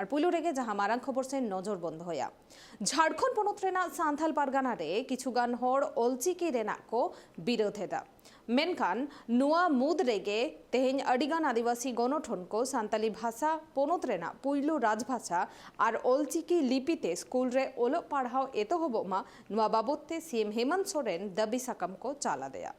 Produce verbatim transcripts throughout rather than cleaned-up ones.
ᱟᱨ ᱯᱩᱭᱞᱩ ᱨᱮᱜᱮ ᱡᱟᱦᱟᱸ ᱢᱟᱨᱟᱝ ᱠᱷᱚᱵᱚᱨ ᱥᱮᱫ ᱱᱚᱡᱚᱨ ᱵᱚᱱ ᱫᱚᱦᱚᱭᱟ᱾ ᱡᱷᱟᱲᱠᱷᱚᱸᱰ ᱯᱚᱱᱚᱛ ᱨᱮᱱᱟᱜ ᱥᱟᱱᱛᱟᱞ ᱯᱟᱨᱜᱟᱱᱟ ᱨᱮ ᱠᱤᱪᱷᱩ ᱜᱟᱱ ᱦᱚᱲ ᱚᱞᱪᱤᱠᱤ ᱨᱮᱱᱟᱜ ᱠᱚ ᱵᱤᱨᱳᱫᱷ ᱮᱫᱟ᱾ ᱢᱮᱱᱠᱷᱟᱱ ᱱᱚᱣᱟ ᱢᱩᱫᱽ ᱨᱮᱜᱮ ᱛᱮᱦᱮᱧ ᱟᱹᱰᱤᱜᱟᱱ ᱟᱹᱫᱤᱵᱟᱹᱥᱤ ᱜᱚᱱᱚᱴᱷᱚᱱ ᱠᱚ ᱥᱟᱱᱛᱟᱞᱤ ᱵᱷᱟᱥᱟ ᱯᱚᱱᱚᱛ ᱨᱮᱱᱟᱜ ᱯᱩᱭᱞᱩ ᱨᱟᱡᱽᱵᱷᱟᱥᱟ ᱟᱨ ᱚᱞᱪᱤᱠᱤ ᱞᱤᱯᱤ ᱛᱮ ᱥᱠᱩᱞ ᱨᱮ ᱚᱞᱚᱜ ᱯᱟᱲᱦᱟᱣ ᱮᱛᱚᱦᱚᱵᱚᱜ ᱢᱟ, ᱱᱚᱣᱟ ᱵᱟᱵᱚᱛ ᱛᱮ ᱥᱤ ᱮᱢ ᱦᱮᱢᱚᱱᱛ ᱥᱚᱨᱮᱱ ᱫᱟᱹᱵᱤ ᱥᱟᱠᱟᱢ ᱠᱚ ᱪᱟᱞ ᱟᱫᱮᱭᱟ᱾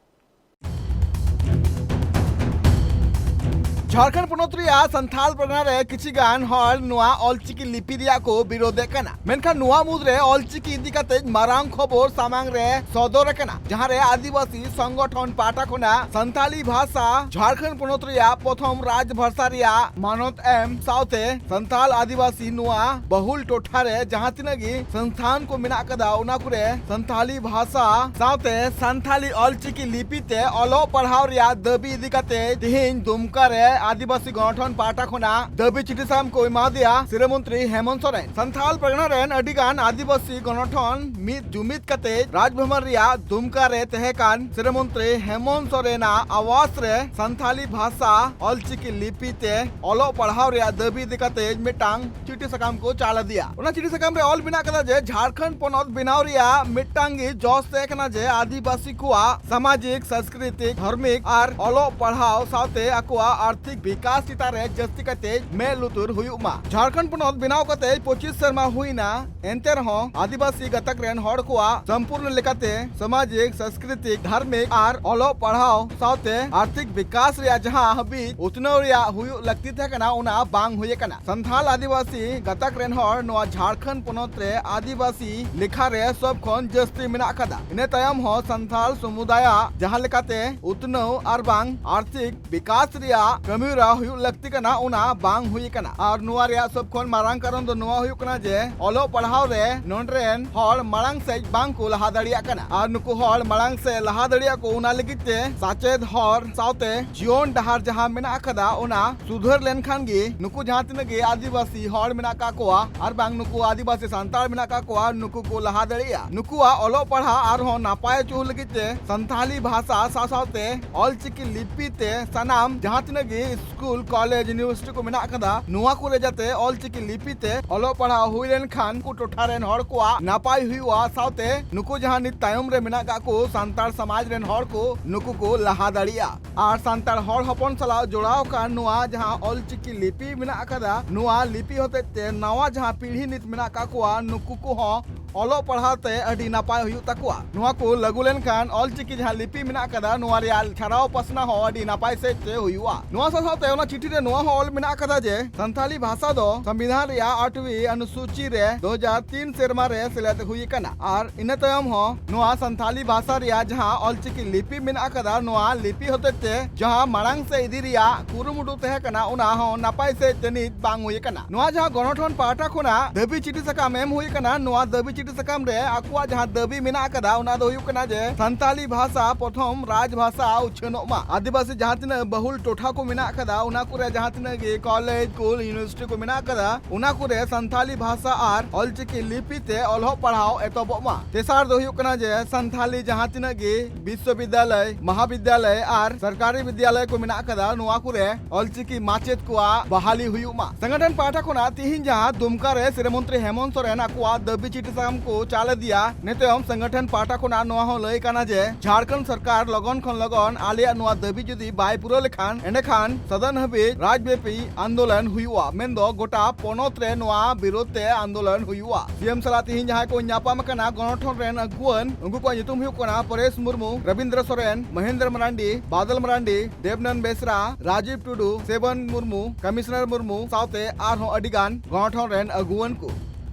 ᱡᱷᱟᱲᱠᱷᱚᱸᱰ ᱯᱚᱱᱚᱛ ᱨᱮᱭᱟᱜ ᱥᱟᱱᱛᱷᱟᱞ ᱯᱟᱨᱜᱟᱱᱟ ᱨᱮ ᱠᱤᱪᱷᱤ ᱜᱟᱱ ᱦᱚᱲ ᱱᱚᱣᱟ ᱚᱞᱪᱤᱠᱤ ᱞᱤᱯᱤ ᱨᱮᱭᱟᱜ ᱠᱚ ᱵᱤᱨᱳᱫᱷ ᱮᱫ ᱠᱟᱱᱟ᱾ ᱢᱮᱱᱠᱷᱟᱱ ᱱᱚᱣᱟ ᱢᱩᱫᱽᱨᱮ ᱚᱞᱪᱤᱠᱤ ᱤᱫᱤ ᱠᱟᱛᱮ ᱢᱟᱨᱟᱝ ᱠᱷᱚᱵᱚᱨ ᱥᱟᱢᱟᱝ ᱨᱮ ᱥᱚᱫᱚᱨ ᱟᱠᱟᱱᱟ, ᱡᱟᱦᱟᱸ ᱨᱮ ᱟᱹᱫᱤᱵᱟᱹᱥᱤ ᱥᱚᱝᱜᱚᱴᱷᱚᱱ ᱯᱟᱦᱴᱟ ᱠᱷᱚᱱᱟᱜ ᱥᱟᱱᱛᱟᱞᱤ ᱵᱷᱟᱥᱟ ᱡᱷᱟᱲᱠᱷᱚᱸᱰ ᱯᱚᱱᱚᱛ ᱨᱮᱭᱟᱜ ᱯᱨᱚᱛᱷᱚᱢ ᱨᱟᱡᱽ ᱵᱷᱟᱥᱟ ᱨᱮᱭᱟᱜ ᱢᱟᱱᱚᱛ ᱮᱢ ᱥᱟᱶᱛᱮ ᱥᱟᱱᱛᱟᱞ ᱟᱹᱫᱤᱵᱟᱹᱥᱤ ᱱᱚᱣᱟ ᱵᱟᱹᱦᱩᱞ ᱴᱚᱴᱷᱟ ᱨᱮ ᱡᱟᱦᱟᱸ ᱛᱤᱱᱟᱹᱜ ᱜᱮ ᱥᱚᱝᱥᱛᱷᱟᱱ ᱠᱚ ᱢᱮᱱᱟᱜ ᱟᱠᱟᱫᱟ, ᱚᱱᱟ ᱠᱚᱨᱮ ᱥᱟᱱᱛᱷᱟᱞᱤ ᱵᱷᱟᱥᱟ ᱥᱟᱶᱛᱮ ᱥᱟᱱᱛᱷᱟᱞᱤ ᱚᱞᱪᱤᱠᱤ ᱞᱤᱯᱤ ᱛᱮ ᱚᱞᱚᱜ ᱯᱟᱲᱦᱟᱣ ᱨᱮᱭᱟᱜ ᱫᱟᱹᱵᱤ ᱤᱫᱤ ᱠᱟᱛᱮ ᱛᱤᱦᱤᱧ ᱫᱩᱢᱠᱟ ᱨᱮ ᱟᱹᱫᱤᱵᱟᱹᱥᱤ ᱜᱚᱱᱚᱴᱷᱚᱱ ᱯᱟᱦᱴᱟ ᱠᱷᱚᱱᱟᱜ ᱫᱟᱹᱵᱤ ᱪᱤᱴᱷᱤ ᱥᱟᱠᱟᱢ ᱠᱚ ᱮᱢᱟᱫᱮᱭᱟ ᱥᱤᱨᱟᱹ ᱢᱚᱱᱛᱨᱤ ᱦᱮᱢᱚᱱᱛ ᱥᱚᱨᱮᱱ᱾ ᱥᱟᱱᱛᱷᱟᱞ ᱯᱟᱨᱜᱟᱱᱟ ᱨᱮᱱ ᱟᱹᱰᱤ ᱜᱟᱱ ᱟᱹᱫᱤᱵᱟᱹᱥᱤ ᱜᱚᱱᱚᱴᱷᱚᱱ ᱢᱤᱫ ᱡᱩᱢᱤᱫ ᱠᱟᱛᱮ ᱨᱟᱡᱽᱵᱷᱚᱵᱚᱱ ᱨᱮᱭᱟᱜ ᱫᱩᱢᱠᱟ ᱨᱮ ᱛᱟᱦᱮᱸ ᱠᱟᱱ ᱥᱤᱨᱟᱹ ᱢᱚᱱᱛᱨᱤ ᱦᱮᱢᱚᱱᱛ ᱥᱚᱨᱮᱱᱟᱜ ᱟᱣᱟᱥ ᱨᱮ ᱥᱟᱱᱛᱷᱟᱞᱤ ᱵᱷᱟᱥᱟ ᱚᱞᱪᱤᱠᱤ ᱞᱤᱯᱤ ᱛᱮ ᱚᱞᱚᱜ ᱯᱟᱲᱦᱟᱣ ᱨᱮᱭᱟᱜ ᱫᱟᱹᱵᱤ ᱤᱫᱤ ᱠᱟᱛᱮ ᱢᱤᱫᱴᱟᱝ ᱪᱤᱴᱷᱤ ᱥᱟᱠᱟᱢ ᱠᱚ ᱪᱟᱞ ᱟᱫᱮᱭᱟ᱾ ᱚᱱᱟ ᱪᱤᱴᱷᱤ ᱥᱟᱠᱟᱢ ᱨᱮ ᱚᱞ ᱢᱮᱱᱟᱜ ᱠᱟᱫᱟ ᱡᱮ ᱡᱷᱟᱲᱠᱷᱚᱸᱰ ᱯᱚᱱᱚᱛ ᱵᱮᱱᱟᱣ ᱨᱮᱭᱟᱜ ᱢᱤᱫᱴᱟᱝ ᱜᱮ ᱡᱚᱥ ᱛᱟᱦᱮᱸ ᱠᱟᱱᱟ ᱡᱮ ᱟᱹᱫᱤᱵᱟᱹᱥᱤ ᱠᱚᱣᱟᱜ ᱥᱟᱢᱟᱡᱤᱠ, ᱥᱟᱝᱥᱠᱨᱤᱛᱤᱠ, ᱫᱷᱟᱨᱢᱤᱠ ᱟᱨ ᱚᱞᱚᱜ ᱯᱟᱲᱦᱟᱣ ᱥᱟᱶᱛᱮ ᱟᱠᱚᱣᱟᱜ ᱟᱨᱛᱷᱤᱠ ᱵᱤᱠᱟᱥ ᱪᱮᱛᱟᱱ ᱨᱮ ᱡᱟᱹᱥᱛᱤ ᱠᱟᱛᱮ ᱢᱮᱫ ᱞᱩᱛᱩᱨ ᱦᱩᱭᱩᱜ ᱢᱟ᱾ ᱡᱷᱟᱲᱠᱷᱚᱸᱰ ᱯᱚᱱᱚᱛ ᱵᱮᱱᱟᱣ ᱠᱟᱛᱮ ᱯᱚᱸᱪᱤᱥ ᱥᱮᱨᱢᱟ ᱦᱩᱭᱱᱟ, ᱮᱱᱛᱮ ᱨᱮᱦᱚᱸ ᱟᱹᱫᱤᱵᱟᱹᱥᱤ ᱜᱟᱛᱟᱠ ᱨᱮᱱ ᱦᱚᱲ ᱠᱚᱣᱟᱜ ᱥᱚᱢᱯᱩᱨᱱᱚ ᱞᱮᱠᱟᱛᱮ ᱥᱟᱢᱟᱡᱤᱠ, ᱥᱟᱝᱥᱠᱨᱤᱛᱤᱠ, ᱫᱷᱟᱨᱢᱤᱠ ᱟᱨ ᱚᱞᱚᱜ ᱯᱟᱲᱦᱟᱣ ᱥᱟᱶᱛᱮ ᱟᱨᱛᱷᱤᱠ ᱵᱤᱠᱟᱥ ᱨᱮᱭᱟᱜ ᱡᱟᱦᱟᱸ ᱦᱟᱹᱵᱤᱡ ᱩᱛᱱᱟᱹᱣ ᱨᱮᱭᱟᱜ ᱦᱩᱭᱩᱜ ᱞᱟᱹᱠᱛᱤ ᱛᱟᱦᱮᱸ ᱠᱟᱱᱟ, ᱚᱱᱟ ᱵᱟᱝ ᱦᱩᱭ ᱟᱠᱟᱱᱟ᱾ ᱥᱟᱱᱛᱷᱟᱞ ᱟᱹᱫᱤᱵᱟᱹᱥᱤ ᱜᱟᱛᱟᱠ ᱨᱮᱱ ᱦᱚᱲ ᱱᱚᱣᱟ ᱡᱷᱟᱲᱠᱷᱚᱸᱰ ᱯᱚᱱᱚᱛ ᱨᱮ ᱟᱹᱫᱤᱵᱟᱹᱥᱤ ᱞᱮᱠᱷᱟ ᱨᱮ ᱥᱚᱵ ᱠᱷᱚᱱ ᱡᱟᱹᱥᱛᱤ ᱢᱮᱱᱟᱜ ᱟᱠᱟᱫᱟ᱾ ᱤᱱᱟᱹ ᱛᱟᱭᱚᱢ ᱦᱚᱸ ᱥᱟᱱᱛᱷᱟᱞ ᱥᱚᱢᱩᱫᱟᱭᱟᱜ ᱡᱟᱦᱟᱸ ᱞᱮᱠᱟᱛᱮ ᱩᱛᱱᱟᱹᱣ ᱟᱨ ᱵᱟᱝ ᱟᱨᱛᱷᱤᱠ ᱵᱤᱠᱟᱥ ᱨᱮᱭᱟᱜ ᱠᱟᱹᱢᱤᱦᱚᱨᱟ ᱦᱩᱭᱩᱜ ᱞᱟᱹᱠᱛᱤ ᱠᱟᱱᱟ, ᱚᱱᱟ ᱵᱟᱝ ᱦᱩᱭ ᱟᱠᱟᱱᱟ᱾ ᱟᱨ ᱱᱚᱣᱟ ᱨᱮᱭᱟᱜ ᱥᱚᱵ ᱠᱷᱚᱱ ᱢᱟᱨᱟᱝ ᱠᱟᱨᱚᱱ ᱫᱚ ᱱᱚᱣᱟ ᱦᱩᱭᱩᱜ ᱠᱟᱱᱟ ᱡᱮ ᱚᱞᱚᱜ ᱯᱟᱲᱦᱟᱣ ᱨᱮ ᱱᱚᱰᱮ ᱨᱮᱱ ᱦᱚᱲ ᱢᱟᱲᱟᱝ ᱥᱮᱫ ᱵᱟᱝ ᱠᱚ ᱞᱟᱦᱟ ᱫᱟᱲᱮᱭᱟᱜ ᱠᱟᱱᱟ᱾ ᱟᱨ ᱱᱩᱠᱩ ᱦᱚᱲ ᱢᱟᱲᱟᱝ ᱥᱮᱫ ᱞᱟᱦᱟ ᱫᱟᱲᱮᱭᱟᱜ ᱠᱚ, ᱚᱱᱟ ᱞᱟᱹᱜᱤᱫ ᱛᱮ ᱥᱟᱪᱮᱫ ᱦᱚᱲ ᱥᱟᱶᱛᱮ ᱡᱤᱭᱚᱱ ᱰᱟᱦᱟᱨ ᱡᱟᱦᱟᱸ ᱢᱮᱱᱟᱜ ᱟᱠᱟᱫᱟ, ᱚᱱᱟ ᱥᱩᱫᱷᱟᱹᱨ ᱞᱮᱱᱠᱷᱟᱱ ᱜᱮ ᱱᱩᱠᱩ ᱡᱟᱦᱟᱸ ᱛᱤᱱᱟᱹᱜ ᱜᱮ ᱟᱹᱫᱤᱵᱟᱹᱥᱤ ᱦᱚᱲ ᱢᱮᱱᱟᱜ ᱟᱠᱟᱫ ᱠᱚᱣᱟ ᱟᱨ ᱵᱟᱝ ᱱᱩᱠᱩ ᱟᱹᱫᱤᱵᱟᱹᱥᱤ ᱥᱟᱱᱛᱟᱲ ᱢᱮᱱᱟᱜ ᱟᱠᱟᱫ ᱠᱚᱣᱟ, ᱱᱩᱠᱩ ᱠᱚ ᱞᱟᱦᱟ ᱫᱟᱲᱮᱭᱟᱜᱼᱟ᱾ ᱱᱩᱠᱩᱣᱟᱜ ᱚᱞᱚᱜ ᱯᱟᱲᱦᱟᱜ ᱟᱨᱦᱚᱸ ᱱᱟᱯᱟᱭ ᱦᱚᱪᱚ ᱞᱟᱹᱜᱤᱫ ᱛᱮ ᱥᱟᱱᱛᱷᱟᱞᱤ ᱵᱷᱟᱥᱟ ᱥᱟᱶ ᱥᱟᱶᱛᱮ ᱚᱞᱪᱤᱠᱤ ᱞᱤᱯᱤ ᱛᱮ ᱥᱟᱱᱟᱢ ᱡᱟᱦᱟᱸ ᱛᱤᱱᱟᱹᱜ ᱜᱮ ᱥᱠᱩᱞ, ᱠᱚᱞᱮᱡᱽ, ᱤᱭᱩᱱᱤᱵᱷᱟᱨᱥᱤᱴᱤ ᱠᱚ ᱢᱮᱱᱟᱜ ᱟᱠᱟᱫᱟ, ᱱᱚᱣᱟ ᱠᱚᱨᱮ ᱡᱟᱛᱮ ᱚᱞᱪᱤᱠᱤ ᱞᱤᱯᱤ ᱛᱮ ᱚᱞᱚᱜ ᱯᱟᱲᱦᱟᱣ ᱦᱩᱭ ᱞᱮᱱᱠᱷᱟᱱ ᱩᱱᱠᱩ ᱴᱚᱴᱷᱟ ᱨᱮᱱ ᱦᱚᱲ ᱠᱚᱣᱟᱜ ᱱᱟᱯᱟᱭ ᱦᱩᱭᱩᱜᱼᱟ, ᱥᱟᱶᱛᱮ ᱱᱩᱠᱩ ᱡᱟᱦᱟᱸ ᱱᱤᱛ ᱛᱟᱭᱚᱢ ᱨᱮ ᱢᱮᱱᱟᱜ ᱠᱟᱜ ᱠᱚ ᱥᱟᱱᱛᱟᱲ ᱥᱚᱢᱟᱡᱽ ᱨᱮᱱ ᱦᱚᱲ ᱠᱚ, ᱱᱩᱠᱩ ᱠᱚ ᱞᱟᱦᱟ ᱫᱟᱲᱮᱭᱟᱜᱼᱟ᱾ ᱟᱨ ᱥᱟᱱᱛᱟᱲ ᱦᱚᱲ ᱦᱚᱯᱚᱱ ᱥᱟᱞᱟᱜ ᱡᱚᱲᱟᱣ ᱟᱠᱟᱱ ᱱᱚᱣᱟ ᱡᱟᱦᱟᱸ ᱚᱞᱪᱤᱠᱤ ᱞᱤᱯᱤ ᱢᱮᱱᱟᱜ ᱟᱠᱟᱫᱟ, ᱱᱚᱣᱟ ᱞᱤᱯᱤ ᱦᱚᱛᱮᱡ ᱛᱮ ᱱᱟᱣᱟ ᱡᱟᱦᱟᱸ ᱯᱤᱲᱦᱤ ᱱᱤᱛ ᱢᱮᱱᱟᱜ ᱠᱟᱜ ᱠᱚᱣᱟ, ᱱᱩᱠᱩ ᱠᱚᱦᱚᱸ ᱚᱞᱚᱜ ᱯᱟᱲᱦᱟᱣ ᱛᱮ ᱟᱹᱰᱤ ᱱᱟᱯᱟᱭ ᱦᱩᱭᱩᱜ ᱛᱟᱠᱚᱣᱟ᱾ ᱱᱚᱣᱟ ᱠᱚ ᱞᱟᱹᱜᱩ ᱞᱮᱱᱠᱷᱟᱱ ᱚᱞᱪᱤᱠᱤ ᱡᱟᱦᱟᱸ ᱞᱤᱯᱤ ᱢᱮᱱᱟᱜ ᱟᱠᱟᱫᱟ, ᱱᱚᱣᱟ ᱨᱮᱭᱟᱜ ᱪᱷᱟᱨᱟᱣ ᱯᱟᱥᱱᱟᱣ ᱦᱚᱸ ᱟᱹᱰᱤ ᱱᱟᱯᱟᱭ ᱥᱮᱫ ᱛᱮ ᱦᱩᱭᱩᱜᱼᱟ᱾ ᱱᱚᱣᱟ ᱥᱟᱶ ᱥᱟᱶᱛᱮ ᱚᱱᱟ ᱪᱤᱴᱷᱤ ᱨᱮ ᱱᱚᱣᱟ ᱦᱚᱸ ᱚᱞ ᱢᱮᱱᱟᱜ ᱟᱠᱟᱫᱟ ᱡᱮ ᱥᱟᱱᱛᱟᱞᱤ ᱵᱷᱟᱥᱟ ᱫᱚ ᱥᱚᱝᱵᱤᱫᱷᱟᱱ ᱨᱮᱭᱟᱜ ᱟᱴᱷᱣᱤ ᱚᱱᱩᱥᱩᱪᱤ ᱨᱮ ᱫᱩ ᱦᱟᱡᱟᱨ ᱛᱤᱱ ᱥᱮᱨᱢᱟ ᱨᱮ ᱥᱮᱞᱮᱫ ᱦᱩᱭ ᱟᱠᱟᱱᱟ ᱟᱨ ᱤᱱᱟᱹ ᱛᱟᱭᱚᱢ ᱦᱚᱸ ᱱᱚᱣᱟ ᱥᱟᱱᱛᱟᱞᱤ ᱵᱷᱟᱥᱟ ᱨᱮᱭᱟᱜ ᱡᱟᱦᱟᱸ ᱚᱞᱪᱤᱠᱤ ᱞᱤᱯᱤ ᱢᱮᱱᱟᱜ ᱟᱠᱟᱫᱟ, ᱱᱚᱣᱟ ᱞᱤᱯᱤ ᱦᱚᱛᱮᱡ ᱛᱮ ᱡᱟᱦᱟᱸ ᱢᱟᱲᱟᱝ ᱥᱮᱫ ᱤᱫᱤ ᱨᱮᱭᱟᱜ ᱠᱩᱨᱩᱢᱩᱴᱩ ᱛᱟᱦᱮᱸ ᱠᱟᱱᱟ, ᱚᱱᱟ ᱦᱚᱸ ᱱᱟᱯᱟᱭ ᱥᱮᱫ ᱛᱮ ᱱᱤᱛ ᱵᱟᱝ ᱦᱩᱭ ᱟᱠᱟᱱᱟ᱾ ᱱᱚᱣᱟ ᱡᱟᱦᱟᱸ ᱜᱚᱱᱚᱴᱷᱚᱱ ᱯᱟᱦᱴᱟ ᱠᱷᱚᱱᱟᱜ ᱫᱟᱹᱵᱤ ᱪᱤᱴᱷᱤ ᱥᱟᱠᱟᱢ ᱮᱢ ᱦᱩᱭ ᱟᱠᱟᱱᱟ, ᱱᱚᱣᱟ ᱫᱟᱹᱵᱤ ᱪᱤᱴᱷᱤ ᱥᱟᱠᱟᱢ ᱨᱮ ᱟᱠᱚᱣᱟᱜ ᱡᱟᱦᱟᱸ ᱫᱟᱹᱵᱤ ᱢᱮᱱᱟᱜ ᱟᱠᱟᱫᱟ, ᱚᱱᱟ ᱫᱚ ᱦᱩᱭᱩᱜ ᱠᱟᱱᱟ ᱡᱮ ᱥᱟᱱᱛᱟᱞᱤ ᱵᱷᱟᱥᱟ ᱯᱨᱚᱛᱷᱚᱢ ᱨᱟᱡᱽ ᱵᱷᱟᱥᱟ ᱩᱪᱷᱟᱹᱱᱚᱜ ᱢᱟ᱾ ᱟᱹᱫᱤᱵᱟᱹᱥᱤ ᱡᱟᱦᱟᱸ ᱛᱤᱱᱟᱹᱜ ᱵᱟᱹᱦᱩᱞ ᱴᱚᱴᱷᱟ ᱠᱚ ᱢᱮᱱᱟᱜ ᱟᱠᱟᱫᱟ, ᱚᱱᱟ ᱠᱚᱨᱮ ᱡᱟᱦᱟᱸ ᱛᱤᱱᱟᱹᱜ ᱜᱮ ᱠᱚᱞᱮᱡᱽ, ᱥᱠᱩᱞ, ᱤᱭᱩᱱᱤᱵᱷᱟᱨᱥᱤᱴᱤ ᱠᱚ ᱢᱮᱱᱟᱜ ᱟᱠᱟᱫᱟ, ᱚᱱᱟ ᱠᱚᱨᱮ ᱥᱟᱱᱛᱟᱞᱤ ᱵᱷᱟᱥᱟ ᱟᱨ ᱚᱞᱪᱤᱠᱤ ᱞᱤᱯᱤ ᱛᱮ ᱚᱞᱚᱜ ᱯᱟᱲᱦᱟᱣ ᱮᱛᱚᱦᱚᱵᱚᱜ ᱢᱟ᱾ ᱛᱮᱥᱟᱨ ᱫᱚ ᱦᱩᱭᱩᱜ ᱠᱟᱱᱟ ᱡᱮ ᱥᱟᱱᱛᱟᱞᱤ ᱡᱟᱦᱟᱸ ᱛᱤᱱᱟᱹᱜ ᱜᱮ ᱵᱤᱥᱥᱚᱵᱤᱫᱽᱫᱟᱞᱚᱭ, ᱢᱚᱦᱟᱵᱤᱫᱽᱫᱟᱞᱚᱭ ᱟᱨ ᱥᱚᱨᱠᱟᱨᱤ ᱵᱤᱫᱽᱭᱟᱞᱚᱭ ᱠᱚ ᱢᱮᱱᱟᱜ ᱟᱠᱟᱫᱟ, ᱱᱚᱣᱟ ᱠᱚᱨᱮ ᱚᱞᱪᱤᱠᱤ ᱢᱟᱪᱮᱫ ᱠᱚᱣᱟᱜ ᱵᱟᱦᱟᱞᱤ ᱦᱩᱭᱩᱜ ᱢᱟ᱾ ᱥᱚᱝᱜᱚᱴᱷᱚᱱ ᱯᱟᱦᱴᱟ ᱠᱷᱚᱱᱟᱜ ᱛᱤᱦᱤᱧ ᱡᱟᱦᱟᱸ ᱫᱩᱢᱠᱟ ᱨᱮ ᱥᱤᱨᱟᱹ ᱢᱚᱱᱛᱨᱤ ᱦᱮᱢᱚᱱᱛ ᱥᱚᱨᱮᱱ ᱟᱠᱚᱣᱟᱜ ᱫᱟᱹᱵᱤ ᱪᱤᱴᱷᱤ ᱥᱟᱠᱟᱢ ᱠᱚ ᱪᱟᱞ ᱤᱫᱤᱭᱟ, ᱤᱱᱟᱹ ᱛᱟᱭᱚᱢ ᱥᱚᱝᱜᱚᱴᱷᱚᱱ ᱯᱟᱦᱴᱟ ᱠᱷᱚᱱᱟᱜ ᱱᱚᱣᱟ ᱦᱚᱸ ᱞᱟᱹᱭ ᱠᱟᱱᱟ ᱡᱮ ᱡᱷᱟᱲᱠᱷᱚᱸᱰ ᱥᱚᱨᱠᱟᱨ ᱞᱚᱜᱚᱱ ᱠᱷᱚᱱ ᱞᱚᱜᱚᱱ ᱟᱞᱮᱭᱟᱜ ᱱᱚᱣᱟ ᱫᱟᱹᱵᱤ ᱡᱩᱫᱤ ᱵᱟᱭ ᱯᱩᱨᱟᱹᱣ ᱞᱮᱠᱷᱟᱱ, ᱮᱸᱰᱮᱠᱷᱟᱱ ᱥᱚᱫᱚᱱ ᱦᱟᱹᱵᱤᱡ ᱨᱟᱡᱽᱵᱮᱯᱤ ᱟᱱᱫᱳᱞᱚᱱ ᱦᱩᱭᱩᱜᱼᱟ, ᱢᱮᱱᱫᱚ ᱜᱚᱴᱟ ᱯᱚᱱᱚᱛ ᱨᱮ ᱱᱚᱣᱟ ᱵᱤᱨᱳᱫᱷ ᱛᱮ ᱟᱱᱫᱳᱞᱚᱱ ᱦᱩᱭᱩᱜᱼᱟ᱾ ᱥᱤ ᱮᱢ ᱥᱟᱞᱟᱜ ᱛᱤᱦᱤᱧ ᱡᱟᱦᱟᱸᱭ ᱠᱚ ᱧᱟᱯᱟᱢ ᱟᱠᱟᱱᱟ ᱜᱚᱱᱚᱴᱷᱚᱱ ᱨᱮᱱ ᱟᱹᱜᱩᱣᱟᱹᱱ, ᱩᱱᱠᱩ ᱠᱚᱣᱟᱜ ᱧᱩᱛᱩᱢ ᱦᱩᱭᱩᱜ ᱠᱟᱱᱟ ᱯᱚᱨᱮᱥ ᱢᱩᱨᱢᱩ, ᱨᱚᱵᱤᱱᱫᱨᱚ ᱥᱚᱨᱮᱱ, ᱢᱚᱦᱮᱱᱫᱨᱚ ᱢᱟᱨᱟᱱᱰᱤ, ᱵᱟᱫᱚᱞ ᱢᱟᱨᱟᱱᱰᱤ, ᱫᱮᱵᱽᱱᱟᱱ ᱵᱮᱥᱨᱟ, ᱨᱟᱡᱤᱵᱽ ᱴᱩᱰᱩ, ᱥᱮᱵᱚᱱ ᱢᱩᱨᱢᱩ, ᱠᱚᱢᱤᱥᱚᱱᱟᱨ ᱢᱩᱨᱢᱩ ᱥᱟᱶᱛᱮ ᱟᱨᱦᱚᱸ ᱟᱹᱰᱤ ᱜᱟᱱ ᱜᱚᱱᱚᱴᱷᱚᱱ ᱨᱮᱱ ᱟᱹᱜᱩᱣᱟᱹᱱ ᱠᱚ᱾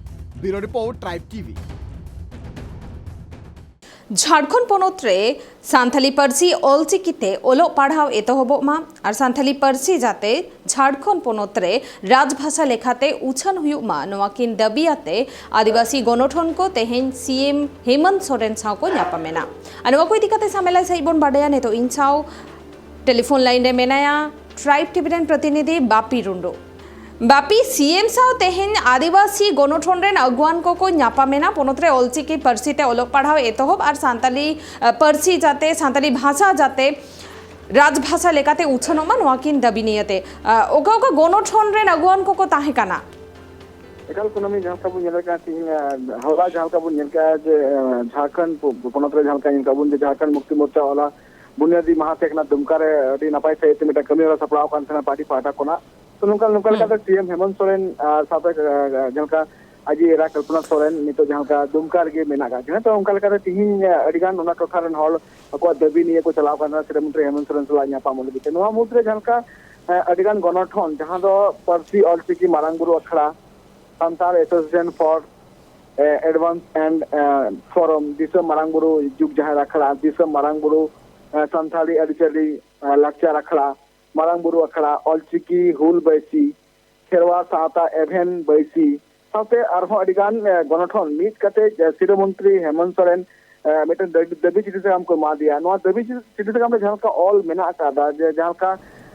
ᱵᱤᱭᱩᱨᱳ ᱨᱤᱯᱳᱨᱴ, ᱴᱨᱟᱭᱤᱵᱽ ᱴᱤᱵᱷᱤ᱾ ᱡᱷᱟᱲᱠᱷᱚᱸᱰ ᱯᱚᱱᱚᱛ ᱨᱮ ᱥᱟᱱᱛᱟᱞᱤ ᱯᱟᱹᱨᱥᱤ ᱚᱞᱪᱤᱠᱤ ᱛᱮ ᱚᱞᱚᱜ ᱯᱟᱲᱦᱟᱣ ᱮᱛᱚᱦᱚᱵᱚᱜ ᱢᱟ ᱟᱨ ᱥᱟᱱᱛᱟᱞᱤ ᱯᱟᱹᱨᱥᱤ ᱡᱟᱛᱮ ᱡᱷᱟᱲᱠᱷᱚᱸᱰ ᱯᱚᱱᱚᱛ ᱨᱮ ᱨᱟᱡᱽᱵᱷᱟᱥᱟ ᱞᱮᱠᱟᱛᱮ ᱩᱪᱷᱟᱹᱱ ᱦᱩᱭᱩᱜ ᱢᱟ, ᱱᱚᱣᱟ ᱠᱤᱱ ᱫᱟᱹᱵᱤ ᱟᱛᱮ ᱟᱹᱫᱤᱵᱟᱹᱥᱤ ᱜᱚᱱᱚᱴᱷᱚᱱ ᱠᱚ ᱛᱮᱦᱮᱧ ᱥᱤ ᱮᱢ ᱦᱮᱢᱚᱱᱛ ᱥᱚᱨᱮᱱ ᱥᱟᱶ ᱠᱚ ᱧᱟᱯᱟᱢ ᱮᱱᱟ᱾ ᱟᱨ ᱱᱚᱣᱟ ᱠᱚ ᱤᱫᱤ ᱠᱟᱛᱮ ᱥᱟᱢᱮᱞᱟᱭ ᱥᱟᱺᱦᱤᱡ ᱵᱚᱱ ᱵᱟᱰᱟᱭᱟ ᱱᱤᱛᱚᱜ ᱤᱧ ᱥᱟᱶ ᱴᱮᱞᱤᱯᱷᱳᱱ ᱞᱟᱭᱤᱱ ᱨᱮ ᱢᱮᱱᱟᱭᱟ ᱴᱨᱟᱭᱤᱵᱽ ᱴᱤᱵᱷᱤ ᱨᱮᱱ ᱯᱨᱚᱛᱤᱱᱤᱫᱷᱤ ᱵᱟᱯᱤ ᱨᱩᱱᱰᱩ᱾ ᱵᱟᱯᱤ, ᱥᱤ ᱮᱢ ᱥᱟᱶ ᱛᱮᱦᱮᱧ ᱟᱹᱫᱤᱵᱟᱹᱥᱤ ᱜᱚᱱᱚᱴᱷᱚᱱ ᱨᱮᱱ ᱟᱹᱜᱩᱣᱟᱱ ᱠᱚᱠᱚ ᱧᱟᱯᱟᱢ ᱮᱱᱟ᱾ ᱯᱚᱱᱚᱛ ᱨᱮ ᱚᱞᱪᱤᱠᱤ ᱯᱟᱹᱨᱥᱤ ᱛᱮ ᱚᱞᱚᱜ ᱯᱟᱲᱦᱟᱣ ᱮᱛᱚᱦᱚᱵ ᱟᱨ ᱥᱟᱱᱛᱟᱞᱤ, ᱟ, ᱯᱟᱹᱨᱥᱤ ᱡᱟᱛᱮ, ᱥᱟᱱᱛᱟᱞᱤ ᱵᱷᱟᱥᱟ ᱡᱟᱛᱮ ᱨᱟᱡᱽᱵᱷᱟᱥᱟ ᱞᱮᱠᱟᱛᱮ ᱩᱪᱷᱟᱹᱱᱚᱜ ᱢᱟ, ᱱᱚᱣᱟ ᱠᱤᱱ ᱫᱟᱹᱵᱤ ᱱᱤᱭᱟᱹᱛᱮ, ᱟᱸ, ᱚᱠᱟ ᱚᱠᱟ ᱜᱚᱱᱚᱴᱷᱚᱱ ᱨᱮᱱ ᱟᱹᱜᱩᱣᱟᱹᱱ ᱠᱚᱠᱚ ᱛᱟᱦᱮᱸ ᱠᱟᱱᱟ? ᱮᱠᱟᱞ ᱠᱩᱱᱟᱹᱢᱤ, ᱡᱟᱦᱟᱸ ᱞᱮᱠᱟ ᱵᱚᱱ ᱧᱮᱞᱮᱫ ᱠᱟᱱᱟ ᱛᱤᱦᱤᱧ, ᱟᱸ, ᱦᱚᱞᱟ ᱡᱟᱦᱟᱸ ᱞᱮᱠᱟ ᱵᱚᱱ ᱧᱮᱞ ᱠᱮᱜᱼᱟ ᱡᱮ, ᱟᱸ, ᱡᱷᱟᱲᱠᱷᱚᱸᱰ ᱯᱚ-, ᱯᱚᱱᱚᱛ ᱨᱮ ᱡᱟᱦᱟᱸ ᱞᱮᱠᱟ ᱧᱮᱞ ᱠᱟᱜ ᱵᱚᱱ ᱡᱮ ᱡᱷᱟᱲᱠᱷᱚᱸᱰ ᱢᱩᱠᱛᱤ ᱢᱳᱨᱪᱟ ᱦᱚᱞᱟ ᱵᱩᱱᱤᱭᱟᱹᱫᱤ ᱢᱟᱦᱟ ᱛᱟᱦᱮᱸ ᱠᱟᱱᱟ, ᱫᱩᱢᱠᱟ ᱨᱮ ᱟᱹᱰᱤ ᱱᱟᱯᱟᱭ ᱥᱟᱺᱦᱤᱡ ᱛᱮ ᱢᱤᱫᱴᱟᱝ ᱠᱟᱹᱢᱤ ᱦᱚᱨᱟ ᱥᱟᱯᱲᱟᱣ ᱠᱟᱱ ᱛᱟᱦᱮᱸᱱᱟ ᱯᱟᱨᱴᱤ ᱯᱟᱦᱴᱟ ᱠᱷᱚᱱᱟᱜ᱾ ᱛᱚ ᱱᱚᱝᱠᱟ, ᱱᱚᱝᱠᱟ ᱦᱩᱸ᱾ ᱞᱮᱠᱟᱛᱮ ᱥᱤ ᱮᱢ ᱦᱮᱢᱚᱱᱛ ᱥᱚᱨᱮᱱ, ᱟᱸ, ᱥᱟᱶᱛᱮ, ᱟᱸ, ᱡᱟᱦᱟᱸ ᱞᱮᱠᱟ ᱟᱡ ᱮᱨᱟ ᱠᱚᱞᱯᱚᱱᱟ ᱥᱚᱨᱮᱱ ᱱᱤᱛᱚᱜ ᱡᱟᱦᱟᱸ ᱞᱮᱠᱟ ᱫᱩᱢᱠᱟ ᱨᱮᱜᱮ ᱢᱮᱱᱟᱜ ᱟᱠᱟᱫ ᱠᱤᱱᱟ᱾ ᱛᱚ ᱚᱱᱠᱟ ᱞᱮᱠᱟᱛᱮ ᱛᱤᱦᱤᱧ, ᱟᱸ, ᱟᱹᱰᱤ ᱜᱟᱱ ᱚᱱᱟ ᱴᱚᱴᱷᱟ ᱨᱮᱱ ᱦᱚᱲ ᱟᱠᱚᱣᱟᱜ ᱫᱟᱹᱵᱤ ᱱᱤᱭᱟᱹ ᱠᱚ ᱪᱟᱞᱟᱣ ᱠᱟᱱᱟ ᱥᱤᱨᱟᱹ ᱢᱚᱱᱛᱨᱤ ᱦᱮᱢᱚᱱᱛ ᱥᱚᱨᱮᱱ ᱥᱟᱞᱟᱜ ᱧᱟᱯᱟᱢᱚᱜ ᱞᱟᱹᱜᱤᱫ ᱛᱮ᱾ ᱱᱚᱣᱟ ᱢᱩᱫᱽᱨᱮ ᱡᱟᱦᱟᱸ ᱞᱮᱠᱟ, ᱟᱸ, ᱟᱹᱰᱤ ᱜᱟᱱ ᱜᱚᱱᱚᱴᱷᱚᱱ ᱡᱟᱦᱟᱸ ᱫᱚ ᱯᱟᱹᱨᱥᱤ ᱚᱞᱪᱤᱠᱤ ᱢᱟᱨᱟᱝ ᱵᱩᱨᱩ ᱟᱠᱷᱲᱟ, ᱥᱟᱱᱛᱟᱲ Association for, ᱟᱸ, Advance and, ᱟᱸ, Forum, ᱫᱤᱥᱚᱢ ᱢᱟᱨᱟᱝ ᱵᱩᱨᱩ ᱡᱩᱜᱽ ᱡᱟᱦᱮᱨ ᱟᱠᱷᱲᱟ, ᱫᱤᱥᱚᱢ ᱢᱟᱨᱟᱝ ᱵᱩᱨᱩ, ᱟᱸ, ᱥᱟᱱᱛᱟᱲᱤ ᱟᱹᱨᱤᱪᱟᱹᱞᱤ, ᱟᱸ, ᱞᱟᱠᱪᱟᱨ ᱟᱠᱷᱲᱟ, ᱢᱟᱨᱟᱝ ᱵᱩᱨᱩ ᱟᱠᱷᱲᱟ, ᱚᱞᱪᱤᱠᱤ ᱦᱩᱞ ᱵᱟᱹᱭᱥᱤ, ᱠᱷᱮᱨᱣᱟᱲ ᱥᱟᱶᱛᱟ ᱮᱵᱷᱮᱱ ᱵᱟᱹᱭᱥᱤ, ᱥᱟᱶᱛᱮ ᱟᱨᱦᱚᱸ ᱟᱹᱰᱤ ᱜᱟᱱ, ᱮ, ᱜᱚᱱᱚᱴᱷᱚᱱ ᱢᱤᱫ ᱠᱟᱛᱮ, ᱮ, ᱥᱤᱨᱟᱹ ᱢᱚᱱᱛᱨᱤ ᱦᱮᱢᱚᱱᱛ ᱥᱚᱨᱮᱱ, ᱮ, ᱢᱤᱫᱴᱮᱱ ᱫᱟᱹᱵᱤ, ᱫᱟᱹᱵᱤ ᱪᱤᱴᱷᱤ ᱥᱟᱠᱟᱢ ᱠᱚ ᱮᱢᱟ ᱫᱮᱭᱟ᱾ ᱱᱚᱣᱟ ᱫᱟᱹᱵᱤ ᱪᱤ-, ᱪᱤᱴᱷᱤ ᱥᱟᱠᱟᱢ ᱨᱮ ᱡᱟᱦᱟᱸ ᱞᱮᱠᱟ ᱚᱞ ᱢᱮᱱᱟᱜ ᱟᱠᱟᱫᱟ ᱡᱮ ᱡᱟᱦᱟᱸ ᱞᱮᱠᱟ,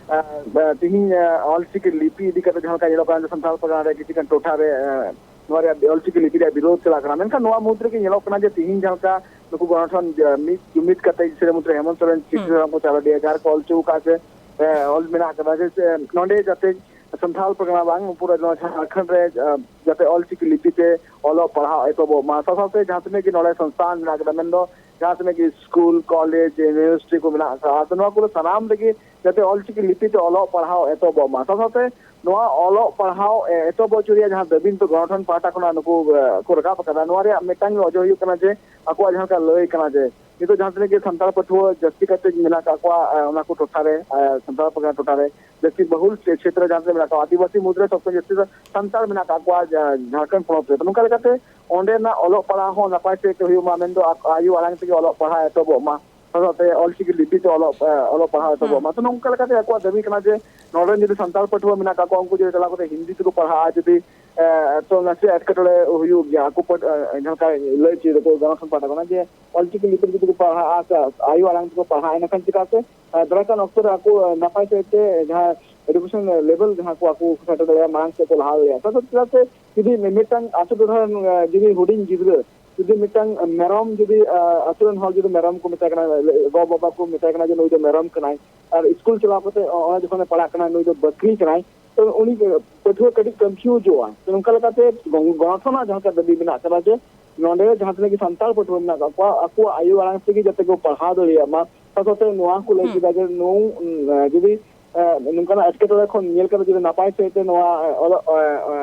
ᱮ, ᱮ, ᱛᱤᱦᱤᱧ, ᱮ, ᱚᱞᱪᱤᱠᱤ ᱞᱤᱯᱤ ᱤᱫᱤ ᱠᱟᱛᱮ ᱡᱟᱦᱟᱸ ᱞᱮᱠᱟ ᱧᱮᱞᱚᱜ ᱠᱟᱱᱟ ᱡᱮ ᱥᱟᱱᱛᱟᱲ ᱯᱟᱨᱜᱟᱱᱟ ᱨᱮ ᱠᱤᱪᱷᱩ ᱜᱟᱱ ᱴᱚᱴᱷᱟ ᱨᱮ, ᱮ, ᱱᱚᱣᱟ ᱨᱮᱭᱟᱜ ᱚᱞᱪᱤᱠᱤ ᱞᱤᱯᱤ ᱨᱮᱭᱟᱜ ᱵᱤᱨᱳᱫᱷ ᱪᱟᱞᱟᱜ ᱠᱟᱱᱟ, ᱢᱮᱱᱠᱷᱟᱱ ᱱᱚᱣᱟ ᱢᱩᱫᱽ ᱨᱮᱜᱮ ᱧᱮᱞᱚᱜ ᱠᱟᱱᱟ ᱡᱮ ᱛᱤᱦᱤᱧ ᱡᱟᱦᱟᱸ ᱞᱮᱠᱟ ᱱᱩᱠᱩ ᱜᱚᱱᱚᱴᱷᱚᱱ, ᱮ, ᱢᱤᱫ ᱡᱩᱢᱤᱫ ᱠᱟᱛᱮ ᱥᱤᱨᱟᱹ ᱢᱚᱱᱛᱨᱤ ᱦᱮᱢᱚᱱᱛ ᱥᱚᱨᱮᱱ ᱪᱤᱴᱷᱤ ᱦᱩᱸ᱾ ᱥᱟᱠᱟᱢ ᱠᱚ ᱪᱟᱞ ᱟᱫᱮᱭᱟ, ᱡᱟᱦᱟᱸ ᱨᱮᱠᱚ ᱚᱞ ᱦᱚᱪᱚ ᱟᱠᱟᱫ ᱡᱮ, ᱮ, ᱚᱞ ᱢᱮᱱᱟᱜ ᱟᱠᱟᱫᱟ ᱡᱮ, ᱡᱮ ᱱᱚᱰᱮ ᱡᱟᱛᱮ ᱥᱟᱱᱛᱟᱲ ᱯᱟᱨᱜᱟᱱᱟ ᱵᱟᱝ, ᱯᱩᱨᱟᱹ ᱱᱚᱣᱟ ᱡᱷᱟᱲᱠᱷᱚᱸᱰ ᱨᱮ, ᱟᱸ, ᱡᱟᱛᱮ ᱚᱞᱪᱤᱠᱤ ᱞᱤᱯᱤ ᱛᱮ ᱚᱞᱚᱜ ᱯᱟᱲᱦᱟᱣ ᱮᱛᱚᱦᱚᱵᱚᱜ ᱢᱟ᱾ ᱥᱟᱶ ᱥᱟᱶᱛᱮ ᱡᱟᱦᱟᱸ ᱛᱤᱱᱟᱹᱜ ᱜᱮ ᱱᱚᱰᱮ ᱥᱚᱝᱥᱛᱷᱟᱱ ᱢᱮᱱᱟᱜ ᱟᱠᱟᱫᱟ, ᱢᱮᱱᱫᱚ ᱡᱟᱦᱟᱸ ᱛᱤᱱᱟᱹᱜ ᱜᱮ ᱥᱠᱩᱞ, ᱠᱚᱞᱮᱡᱽ, ᱤᱭᱩᱱᱤᱵᱷᱟᱨᱥᱤᱴᱤ ᱠᱚ ᱢᱮᱱᱟᱜ ᱟᱠᱟᱫᱟ, ᱟᱫᱚ ᱱᱚᱣᱟ ᱠᱚᱨᱮ ᱥᱟᱱᱟᱢ ᱨᱮᱜᱮ ᱡᱟᱛᱮ ᱚᱞᱪᱤᱠᱤ ᱞᱤᱯᱤ ᱛᱮ ᱚᱞᱚᱜ ᱯᱟᱲᱦᱟᱣ ᱮᱛᱚᱦᱚᱵᱚᱜ ᱢᱟ᱾ ᱥᱟᱶ ᱥᱟᱶᱛᱮ ᱱᱚᱣᱟ ᱚᱞᱚᱜ ᱯᱟᱲᱦᱟᱣ, ᱮ, ᱮᱛᱚᱦᱚᱵ ᱦᱚᱪᱚ ᱨᱮᱭᱟᱜ ᱡᱟᱦᱟᱸ ᱫᱟᱹᱵᱤ ᱱᱤᱛᱚᱜ ᱜᱚᱱᱚᱴᱷᱚᱱ ᱯᱟᱦᱴᱟ ᱠᱷᱚᱱᱟᱜ ᱱᱩᱠᱩ, ᱮ, ᱠᱚ ᱨᱟᱠᱟᱵ ᱟᱠᱟᱫᱟ, ᱱᱚᱣᱟ ᱨᱮᱭᱟᱜ ᱢᱤᱫᱴᱟᱝ ᱜᱮ ᱚᱡᱮ ᱦᱩᱭᱩᱜ ᱠᱟᱱᱟ ᱡᱮ ᱟᱠᱚᱣᱟᱜ ᱡᱟᱦᱟᱸ ᱞᱮᱠᱟ ᱞᱟᱹᱭ ᱠᱟᱱᱟ ᱡᱮ ᱱᱤᱛᱚᱜ ᱡᱟᱦᱟᱸ ᱛᱤᱱᱟᱹᱜ ᱜᱮ ᱥᱟᱱᱛᱟᱲ ᱯᱟᱹᱴᱷᱩᱣᱟᱹ ᱡᱟᱹᱥᱛᱤ ᱠᱟᱛᱮ ᱢᱮᱱᱟᱜ ᱟᱠᱟᱫ ᱠᱚᱣᱟ, ᱮ, ᱚᱱᱟ ᱠᱚ ᱴᱚᱴᱷᱟ ᱨᱮ, ᱮ, ᱥᱟᱱᱛᱟᱲ ᱯᱟᱨᱜᱟᱱᱟ ᱴᱚᱴᱷᱟ ᱨᱮ ᱡᱟᱹᱥᱛᱤ ᱵᱚᱦᱩᱞ ᱪᱮ-, ᱠᱷᱮᱛᱨᱮ ᱡᱟᱦᱟᱸ ᱛᱤᱱᱟᱹᱜ ᱢᱮᱱᱟᱜ ᱠᱚᱣᱟ, ᱟᱹᱫᱤᱵᱟᱹᱥᱤ ᱢᱩᱫᱽᱨᱮ ᱥᱚᱵᱛᱮ ᱡᱟᱹᱥᱛᱤ ᱫᱚ ᱥᱟᱱᱛᱟᱲ ᱢᱮᱱᱟᱜ ᱟᱠᱟᱫ ᱠᱚᱣᱟ ᱡᱟ-, ᱡᱷᱟᱲᱠᱷᱚᱸᱰ ᱯᱚᱱᱚᱛ ᱨᱮ᱾ ᱛᱚ ᱱᱚᱝᱠᱟ ᱞᱮᱠᱟᱛᱮ ᱚᱸᱰᱮᱱᱟᱜ ᱚᱞᱚᱜ ᱯᱟᱲᱦᱟᱣ ᱦᱚᱸ ᱱᱟᱯᱟᱭ ᱥᱮᱫ ᱛᱮ ᱦᱩᱭᱩᱜ ᱢᱟ, ᱢᱮᱱᱫᱚ ᱟᱠ-, ᱟᱭᱳ ᱟᱲᱟᱝ ᱛᱮᱜᱮ ᱚᱞᱚᱜ ᱯᱟᱲᱦᱟᱣ ᱮᱛᱚᱦᱚᱵᱚᱜ ᱢᱟ, ᱥᱟᱶᱛᱮ ᱚᱞᱪᱤᱠᱤ ᱞᱤᱯᱤ ᱛᱮ ᱚᱞᱚᱜ, ᱮ, ᱚᱞᱚᱜ ᱯᱟᱲᱦᱟᱣ ᱮᱛᱚᱦᱚᱵᱚᱜ ᱦᱩᱸ᱾ ᱢᱟ᱾ ᱛᱚ ᱱᱚᱝᱠᱟ ᱞᱮᱠᱟᱛᱮ ᱟᱠᱚᱣᱟᱜ ᱫᱟᱹᱵᱤ ᱠᱟᱱᱟ ᱡᱮ ᱱᱚᱰᱮ ᱡᱩᱫᱤ ᱥᱟᱱᱛᱟᱲ ᱯᱟᱹᱴᱷᱩᱣᱟᱹ ᱢᱮᱱᱟᱜ ᱟᱠᱟᱫ ᱠᱚᱣᱟ, ᱩᱱᱠᱩ ᱡᱩᱫᱤ ᱪᱟᱞᱟᱣ ᱠᱟᱛᱮ ᱦᱤᱱᱫᱤ ᱛᱮᱠᱚ ᱯᱟᱲᱦᱟᱜᱼᱟ, ᱡᱩᱫᱤ, ᱮ, ᱛᱚ ᱱᱟᱥᱮ ᱮᱴᱠᱮᱴᱚᱬᱮ ᱦᱩᱭᱩᱜ ᱜᱮᱭᱟ᱾ ᱟᱠᱚ ᱯᱟᱹᱴ-, ᱮ, ᱡᱟᱦᱟᱸ ᱞᱮᱠᱟ ᱞᱟᱹᱭ ᱦᱚᱪᱚᱭ ᱫᱟᱠᱚ ᱜᱚᱱᱚᱥᱚᱝ ᱯᱟᱦᱴᱟ ᱠᱷᱚᱱᱟᱜ ᱡᱮ ᱚᱞᱪᱤᱠᱤ ᱞᱤᱯᱤ ᱛᱮ ᱡᱩᱫᱤ ᱠᱚ ᱯᱟᱲᱦᱟᱜᱼᱟ, ᱥᱮ ᱟᱭᱳ ᱟᱲᱟᱝ ᱛᱮᱠᱚ ᱯᱟᱲᱦᱟᱜᱼᱟ, ᱮᱸᱰᱮᱠᱷᱟᱱ ᱪᱤᱠᱟᱹᱛᱮ, ᱮ, ᱫᱟᱨᱟᱭ ᱠᱟᱱ ᱚᱠᱛᱚ ᱨᱮ ᱟᱠᱚ, ᱮ, ᱱᱟᱯᱟᱭ ᱥᱟᱺᱦᱤᱡ ᱛᱮ ᱡᱟᱦᱟᱸ education level ᱡᱟᱦᱟᱸ ᱠᱚ ᱟᱠᱚ ᱥᱮᱴᱮᱨ ᱫᱟᱲᱮᱭᱟᱜᱼᱟ, ᱢᱟᱲᱟᱝ ᱥᱮᱫ ᱠᱚ ᱞᱟᱦᱟ ᱫᱟᱲᱮᱭᱟᱜᱼᱟ᱾ ᱥᱟᱶᱛᱮ ᱪᱮᱫᱟᱜ ᱥᱮ ᱡᱩᱫᱤ ᱢᱤᱫᱴᱟᱝ ᱟᱛᱳ ᱴᱚᱴᱷᱟ ᱨᱮᱱ, ᱮ, ᱡᱩᱫᱤ ᱦᱩᱰᱤᱧ ᱜᱤᱫᱽᱨᱟᱹ ᱡᱩᱫᱤ ᱢᱤᱫᱴᱟᱝ ᱢᱮᱨᱚᱢ ᱡᱩᱫᱤ, ᱟ, ᱟᱛᱳ ᱨᱮᱱ ᱦᱚᱲ ᱡᱩᱫᱤ ᱢᱮᱨᱚᱢ ᱠᱚ ᱢᱮᱛᱟᱭ ᱠᱟᱱᱟ, ᱜᱚ ᱵᱟᱵᱟ ᱠᱚ ᱢᱮᱛᱟᱭ ᱠᱟᱱᱟ ᱡᱮ ᱱᱩᱭ ᱫᱚ ᱢᱮᱨᱚᱢ ᱠᱟᱱᱟᱭ, ᱟᱨ ᱥᱠᱩᱞ ᱪᱟᱞᱟᱣ ᱠᱟᱛᱮ ᱚ-, ᱚᱱᱟ ᱡᱚᱠᱷᱚᱱᱮ ᱯᱟᱲᱦᱟᱜ ᱠᱟᱱᱟ ᱱᱩᱭ ᱫᱚ ᱵᱟᱹᱠᱨᱤ ᱠᱟᱱᱟᱭ, ᱛᱚ ᱩᱱᱤ ᱯᱟᱹᱴᱷᱩᱣᱟᱹ ᱠᱟᱹᱴᱤᱡ ᱠᱚᱱᱯᱷᱤᱭᱩᱡᱚᱜᱼᱟ᱾ ᱛᱚ ᱱᱚᱝᱠᱟ ᱞᱮᱠᱟᱛᱮ ᱜᱚ-, ᱜᱚᱱᱚᱴᱷᱚᱱᱟᱜ ᱡᱟᱦᱟᱸ ᱞᱮᱠᱟ ᱫᱟᱹᱵᱤ ᱢᱮᱱᱟᱜ ᱠᱟᱫᱟ ᱡᱮ ᱱᱚᱰᱮ ᱡᱟᱦᱟᱸ ᱛᱤᱱᱟᱹᱜ ᱜᱮ ᱥᱟᱱᱛᱟᱲ ᱯᱟᱹᱴᱷᱩᱣᱟᱹ ᱢᱮᱱᱟᱜ ᱠᱟᱜ ᱠᱚᱣᱟ, ᱟᱠᱚᱣᱟᱜ ᱟᱭᱳ ᱟᱲᱟᱝ ᱛᱮᱜᱮ ᱡᱟᱛᱮ ᱠᱚ ᱯᱟᱲᱦᱟᱣ ᱫᱟᱲᱮᱭᱟᱜ ᱢᱟ, ᱥᱟᱶ ᱥᱟᱶᱛᱮ ᱱᱚᱣᱟ ᱦᱚᱸᱠᱚ ᱞᱟᱹᱭ ᱦᱩᱸ᱾ ᱠᱮᱫᱟ ᱡᱮ ᱱᱩ-, ᱩᱸ, ᱡᱩᱫᱤ, ᱮ, ᱱᱚᱝᱠᱟᱱᱟᱜ ᱮᱴᱠᱮᱴᱚᱬᱮ ᱠᱷᱚᱱ ᱧᱮᱞ ᱠᱟᱛᱮ ᱡᱩᱫᱤ ᱱᱟᱯᱟᱭ ᱥᱟᱺᱦᱤᱡ ᱛᱮ ᱱᱚᱣᱟ, ᱮ, ᱚᱞᱚᱜ, ᱮ, ᱮ,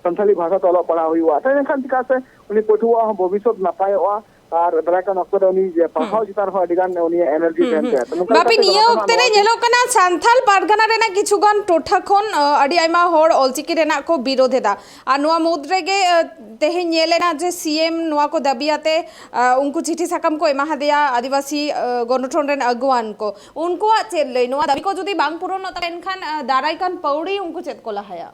ᱥᱟᱱᱛᱟᱲᱤ ᱵᱷᱟᱥᱟ ᱛᱮ ᱚᱞᱚᱜ ᱯᱟᱲᱦᱟᱣ ᱦᱩᱭᱩᱜᱼᱟ, ᱛᱟᱦᱞᱮ ᱮᱱᱠᱷᱟᱱ ᱪᱤᱠᱟᱹᱜ ᱥᱮ ᱩᱱᱤ ᱯᱟᱹᱴᱷᱩᱣᱟᱹᱣᱟᱜ ᱦᱚᱸ ᱵᱷᱚᱵᱤᱥᱥᱚᱛ ᱱᱟᱯᱟᱭᱚᱜᱼᱟ, ᱟᱨ ᱫᱟᱨᱟᱭ ᱠᱟᱱ ᱚᱠᱛᱚ ᱨᱮ ᱩᱱᱤ ᱡᱮ ᱯᱟᱲᱦᱟᱣ ᱦᱩᱸ᱾ ᱪᱮᱛᱟᱱ ᱨᱮᱦᱚᱸ ᱟᱹᱰᱤ ᱜᱟᱱ ᱩᱱᱤᱭᱟᱜ ᱮᱱᱟᱨᱡᱤ ᱦᱩᱸ, ᱛᱟᱦᱮᱱ ᱦᱩᱸ᱾ ᱛᱟᱭᱟ᱾ ᱛᱚ ᱱᱚᱝᱠᱟ ᱵᱟᱯᱤ, ᱞᱮᱠᱟᱛᱮ ᱱᱤᱭᱟᱹ ᱜᱚᱱᱚᱴᱷᱚᱱ ᱚᱠᱛᱮ ᱨᱮ ᱦᱚᱸ ᱟᱹᱰᱤ ᱧᱮᱞᱚᱜ ᱠᱟᱱᱟ ᱥᱟᱱᱛᱟᱞ ᱯᱟᱨᱜᱟᱱᱟ ᱨᱮᱱᱟᱜ ᱠᱤᱪᱷᱩ ᱜᱟᱱ ᱴᱚᱴᱷᱟ ᱠᱷᱚᱱ, ᱟ, ᱟᱹᱰᱤ ᱟᱭᱢᱟ ᱦᱚᱲ ᱚᱞᱪᱤᱠᱤ ᱨᱮᱱᱟᱜ ᱠᱚ ᱵᱤᱨᱳᱫᱷ ᱮᱫᱟ᱾ ᱟᱨ ᱱᱚᱣᱟ ᱢᱩᱫᱽ ᱨᱮᱜᱮ, ᱟ, ᱛᱮᱦᱮᱧ ᱧᱮᱞ ᱮᱱᱟ ᱡᱮ ᱥᱤ ᱮᱢ ᱱᱚᱣᱟ ᱠᱚ ᱫᱟᱹᱵᱤ ᱟᱛᱮ, ᱟ, ᱩᱱᱠᱩ ᱪᱤᱴᱷᱤ ᱥᱟᱠᱟᱢ ᱠᱚ ᱮᱢᱟ ᱦᱟᱫᱮᱭᱟ ᱟᱹᱫᱤᱵᱟᱹᱥᱤ, ᱟ, ᱜᱚᱱᱚᱴᱷᱚᱱ ᱨᱮᱱ ᱟᱹᱜᱩᱣᱟᱱ ᱠᱚ᱾ ᱩᱱᱠᱩᱣᱟᱜ ᱪᱮᱫ ᱞᱟᱹᱭ? ᱱᱚᱣᱟ ᱫᱟᱹᱵᱤ ᱠᱚ ᱡᱩᱫᱤ ᱵᱟᱝ ᱯᱩᱨᱚᱱᱚᱜ ᱛᱟᱠᱚ, ᱮᱱᱠᱷᱟᱱ, ᱟ, ᱫᱟᱨᱟᱭ ᱠᱟᱱ ᱯᱟᱹᱣᱲᱤ ᱩᱱᱠᱩ ᱪᱮᱫ ᱠᱚ ᱞᱟᱦᱟᱭᱟ?